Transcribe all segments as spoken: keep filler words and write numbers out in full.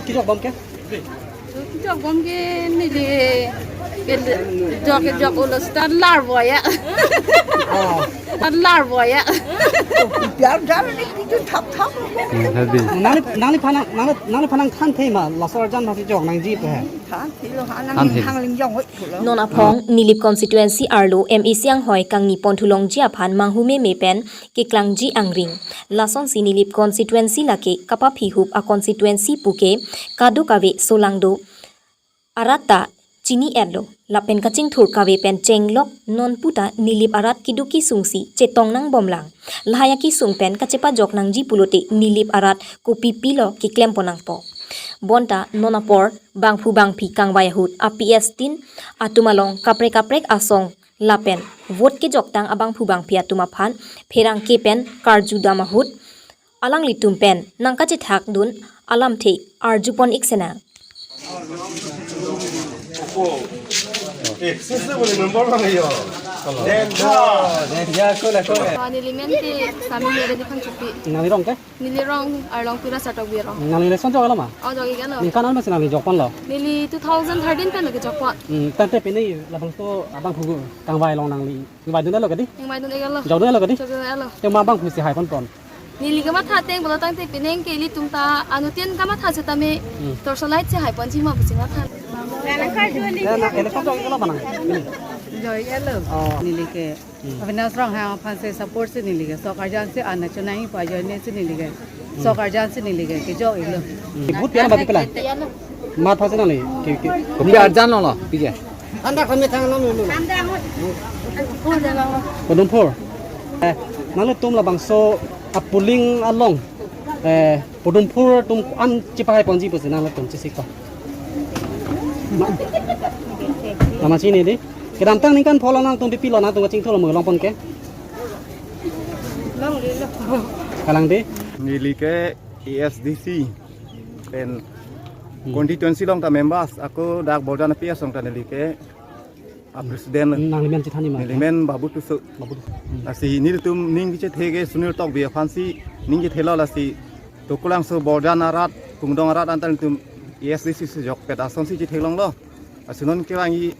Kijok bom ke? Kijok bom ke neli ke jok ke jok ulo star lar boya. Oh. Star lar boya. Biar jalan ni itu thap thap. Hmm, heavy. Nangli nangli phan nang nangli nangli phan nangthan thei ma laso arjan pasi jok nangji pu he. Than thei lo ha nang Than thei. Hang ling jong hoi pulo. Non aphong Nilip constituency arlo M A C anghoi kangni pon thulongji aphan manghu meme pen keklangji angring. Lasonsi Nilip constituency lake kapaphihup a constituency puke kadokave solangdo arat ta chini-etlo. Lapen kachingthur kave pen chenglok non puta Nilip arat keduk kesungsi chetong nangbomlang. Lahai akesung pen kachepajok nangji pulote Nilip arat kopi pilo keklem pon nangpo. Bonta non apor bangphu bangphi kangvai ahut a P S tin atum along kaprek kaprek asong lapen vote kejoktang abangphu bangphi atum aphan pherangke pen karjudam ahut alanglitum pen nangkachethakdun alamthe arjupon ik sena. Neli men ke Sami Mere di Phangchopi. Nangli rong ke? Neli rong arlong pura satok biro. Nangli election jok alo ma? Oh, jok iklo. Ningkan an masi nangli jok ponlo? Neli two thousand thirteen pen lagi jok pon. Hmm, tangte pini labangso abangphu kangvai along nangli ingvaidun alo kadi? Ingvaidun iklo. Jokdun alo kadi? Jokdun iklo. Te ma bangphu si hai pon pon. Neli kamatha ateng pulo tangte penang ke ilitum ta anuttin kamatha setame Hmm. Torchlight si hai ponji ma pusi matha. Te nang election jok iklo ma nang? Jok iklo. Oh. Neli ke Hmm. Avinash Ronghang aphan si support si neli ke sok arjan si ana chonai pa ajoine si neli ke. Hmm. Sok arjan si neli ke kejok iklo. Hmm. Vote pian ba pipila? Mat pha si nangli. Ke, ke. Kopi arjan longlo, pi ke? Anda kami thang nang nang. Podumphur. Eh, nanglitum labangso a polling along. Eh, Podumphur atum an chepahai ponji pusi nangtum chesik pa. Ma-, nama chini di. Kedamtang ningkan pho lo nangtum bipilo nangtum kachingthur mo long pon ke? Long di lo. Kalang di. Neli ke A S D C pen Hmm. constituency along ta members ako dak Borjan P S along ta neli ke a president. Nangli men chethan ma? Neli men Babu Tisso. Babu Tisso. Hmm. Lasi nelitum ning kechethe ke Sunil Tokbi aphan si ning kethelo lasi Tokolangso Borjan arat, Pungdong arat anta nelitum A S D C si jokpet asonsi chethe longlo. Lasi non kevangji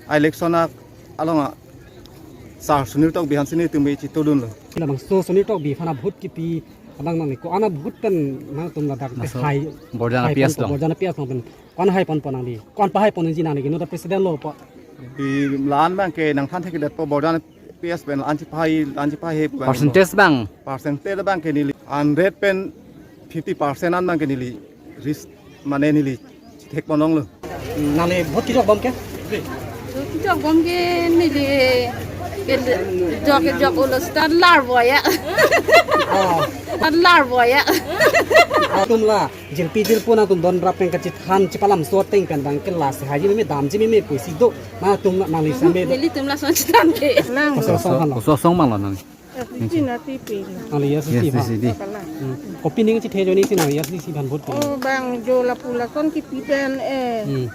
election along a sar Sunil Tokbi aphan si nelitum chetudunlo. Labangso Sunil Tokbi aphan a vote kipi abang nangli ko-an a vote pen nangtum ladak Laso hai Borjan hai P S pon along. Borjan P S along pen. Ko-an hai pon pon nangli. Ko-an pahai ponji nangli ke nota president lo po. Di la-an abang ke nangthan thekthedet po Borjan P S pen la-an chepahai, la-an chepahai abang. Percentage abang. Percentage abang ke neli hundred pen fifty percent an abang ke neli risk mane neli chethek pon longlo. Nangli vote kijok bom ke? Kijok bom ke neli ke jok ke jok ulo star lar boya. Oh. Star lar boya. Atum la. Jirpi jirpo nangtum don rap pen kachethan chepalamso ateng pen abang ke lasi haji meme damji meme pusi do. Nangtum nangli same do. Nelitum lason chethan ke. Lang. Koso asong aphan lo? Koso asong abang lo nang? S D C na T P. Nangli S D C aphan. S D C di. Kalang. Hmm. Kopi ning chethe ajoine si nangli S D C aphan vote ke? Oh, bang jo lapu lason kipi pen eh. Hmm.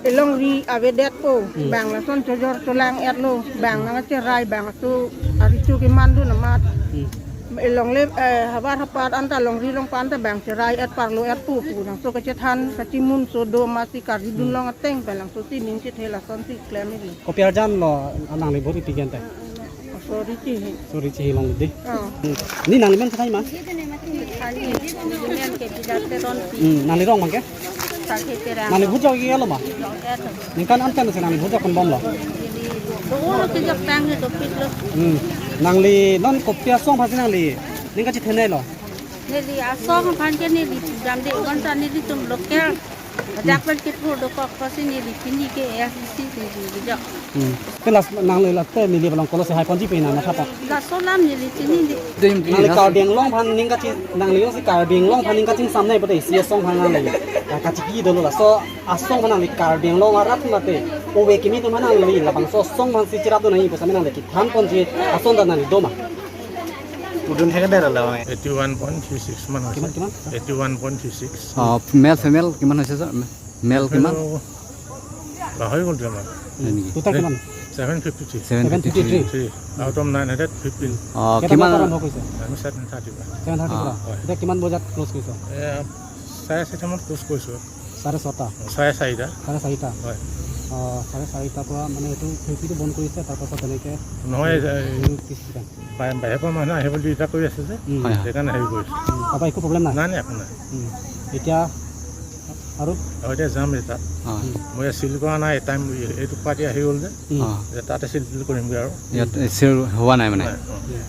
Elongri avedet po, Hmm. bang lason chojor cholang-etlo, bang nangcherai, bang aso aricho kemandun amat. Hmm. Elongle, eh, havar hapat anta longri longpat anta bang cherai-et parlo-et po pu, nangso kachethan kachimun so do masi karjudun Hmm. long ateng pen nangso si ning chethe lasonsi klem iklo. Kopi arjan lo nangli vote kipi ke ante? Sorry, chihi. Sorry, chihi long di. Oh. Hmm. Ni nangli men chethan ma? Ani, men ke Bilat Teronpi. Hmm, nangli rong abang ke? Sakhi Terang. Nangli vote jok iklo ma? Jok iklo. Ningkan an pen si nangli vote jok pon bomlo? Dolo ke jok tang ni dopik lo. Hmm. Nangli non kopi asong aphan si nangli ning kachethenei lo? Neli asong aphan ke neli damde bonta nelitum local. Ajak pen kepho dokok apotsi neli pini ke A S D C neli bijak. Hmm. Pen last nangli last te neli belong kolo si hai ponji pen nang matha pa. Laso alam neli chini di. Nangli Karbi Anglong aphan ning kachi nangli jongsi Karbi Anglong aphan ning kachingsamnei pute isi asong aphan nangli. Ka-, kachiki dolo laso asong aphan nangli Karbi Anglong arat mate ove kimi atum aphan nangli labangso asong aphan si cherapdun nangji pu setame nangli kethan ponji ason ta nangli do ma? Pudun thekdetlo. Eighty one point three six man Kiman, hoise. Kiman? Eighty one point three six. Oh, male female kiman hoise, sir? Male kiman? Hello. Lahai gol jama. Niki. Total kiman? Seven fifty three. Seven fifty three. Three. Out of nine hundred fifteen. Oh, Keta kiman? Bata arambo korise? Ami seven thirty ba. Seven thirty Ah. ba. Ita kiman bojat close korise? Eh, চাৰে চাৰিটামানত ক্ল'জ কৰিছোঁ। চাৰে ছটা? চাৰে চাৰিটা। চাৰে চাৰিটা? হয়। অ, চাৰে চাৰিটাৰ পৰা মানে এইটো খিৰিকীটো বন্ধ কৰিছে, তাৰ পাছত তেনেকে নহয়, এই এইটো কি চিষ্টেম? বাহিৰৰ পৰা মানুহ আহিবলৈ দিগদাৰ কৰি আছে যে, উম। হয়, হয়। সেইকাৰণে হেৰি কৰিছোঁ। উম, তাৰপৰা একো প্ৰব্লেম নাই? নাই, নাই, একো নাই। উম, এতিয়া আৰু? আৰু এতিয়া যাম এই তাত। অ। উম। মই চিল কৰা নাই, টাইম এইটো পাৰ্টি আহি গ'ল যে, উম। অ। যে তাতে চিল তিল কৰিমগৈ আৰু। ইয়াত, এ, চিল হোৱা নাই মানে? নাই, অ। উম।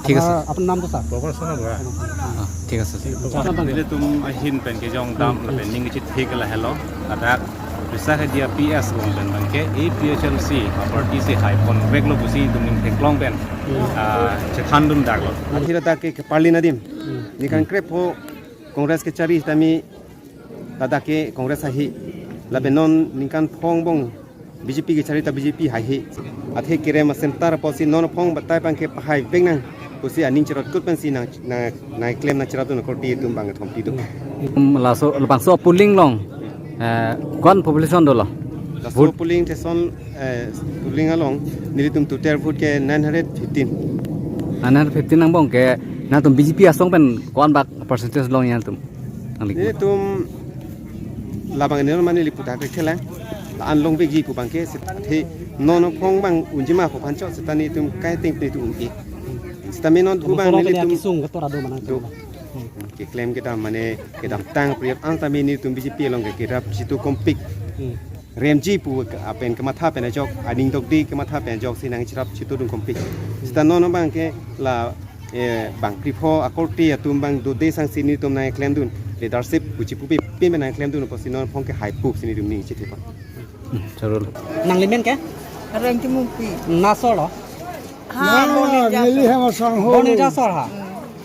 ঠিক আছে। আপোনাৰ, আপোনাৰ নামটো, ছাৰ? পৱন চন্দ্ৰ বৰা। অ, ঠিক আছে, sir. Nelitum ahin pen kejong dam, hmm, lapen ning kachethek ke lahelo. Ladak Risakhadiya P S along pen abangke A P H L C aparty si haipon veklo pusi nelitum ning theklong pen, hmm, ah, chethandun daklo. Akhir ta ke, ke parli nadim. Hmm. Ningkan krepho Congress kechari tame ladak ke Congress ahi. Lapen non ningkan phongo angbong B J P kechari ta B J P haihe. Athe kerem a-centre apotsi non phongo batai abangke pahai vek nang pusi aning cherot kut pensi nang, nang, nangklem nangcherapdun akorte atum abang thompi do. Um, laso, labangso polling along, eh, ko-an population dolo? Laso vote? Polling station, eh, polling along nelitum total vote ke nine hundred fifteen. Nine hundred fifteen angbong ke nangtum B J P asong pen ko-an bak percentage long nangtum? Nangli. Nelitum labang neli mane neli puthak thelang. La-an longvekji pu abangke seta the non phongo abang unji ma aphan chot seta nelitum kai teng nelitum un-e. Seta me non pu abang nelitum kesung ketor ado mana do. Keklem kedam mane kedamtang priap an tame nelitum B J P along ke kerap chitu kompik. Hmm. Remji pu ke-, apen kematha pen ajok, aning dokde kematha pen ajok si nangcherap chitudun kompik. Seta non abangke la, eh, bang krepho akorte atum abang dode sangsi nelitum nangklemdun, leadership kuchi pupe peme nangklemdun apotsi non phongo ke haipo pusi nelitum ning chethe pon. Hmm, charul. Nangli men ke? Rengtimungpi. Nasor lo? Ha, no, no, Bonita neli Sor. Hema sang ho. Bonita Sor ha? Hmm.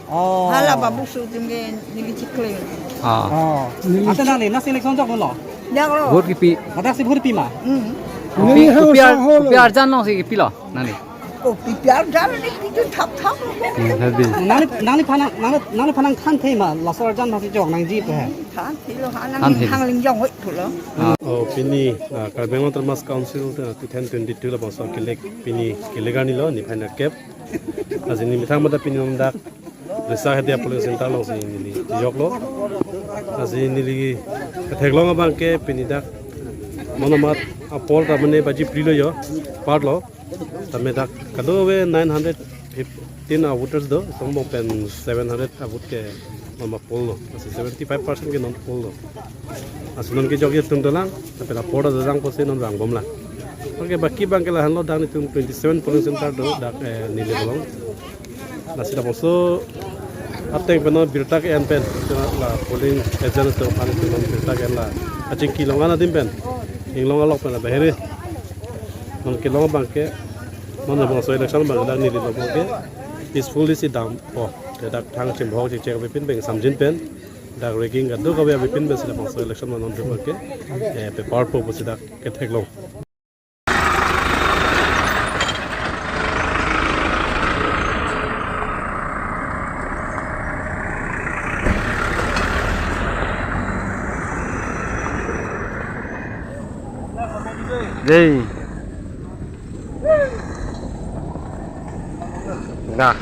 Oh. Hala Babu Su atum ke neli chikleng. Ah. Oh. Neli ante nangli, nasi election joklo? Joklo. Vote kipi? Ladak si vote pi ma? Hmm. Neli kopi, hema kopi ar-, sang ho lo. Kopi arjan along si kipilo nangli? Kopi arjan ni kitu thapthap lo. Hmm, heavy. Nangli, nangli phanang, nangli, nangli phanang thanthe ma, laso arjan ma si jok nangji pu he? Thanthe lo, ha nang thanthe. Thang lingjong hoi pulo. Ah. Oh, pini, ah, Karbi Anglong Autonomous Council, ah, two thousand twenty-two labangso kelek, pini kelek arni lo, niphai nerkep. Lasi ne methang mata pini non dak Risakhadiya polling center alongsi neli joklo. Lasi neli ketheklong abangke pini dak monomat a-poll ta mane baji phli lo yo, part lo. Tame dak kadokave nine hundred fifteen a-voters do, songbong pen seven hundred a-vote ke non ma-poll lo. Lasi seventy-five percent ke non poll lo. Lasi non kejokji atum dolang, lapen a-poll ta jajang apotsi non vangbomlang. Okay, baki abangke lahenlo, dak nelitum twenty-seven polling center do, dak, eh, neli along. Lasi labangso ateng pen non birta ke-en pen, la polling agent atum aphan non birta ke-en la kachingki long an adim pen, inglong along pen la bahiri. Non kelong abangke, non labangso election abang dak neli labangke peacefully si dampo. Te dak thang chimbok chingchek avepin pen samjin pen, dak rigging kadokave avepin pensi labangso election ma non abangke, eh, paper po pusi dak ketheklong. Dei. Nah.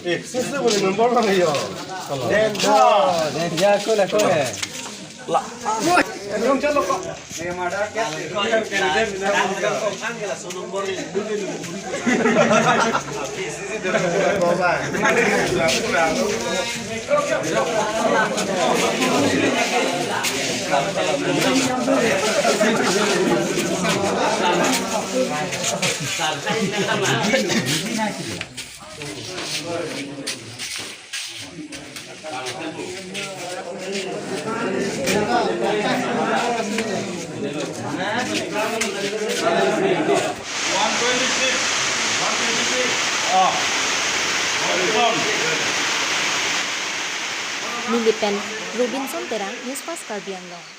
Eh, sisi boleh nombor lang yo. Denja. Denja, kole, kole. Neli pen Robinson Terang, News Fast Karbi Anglong.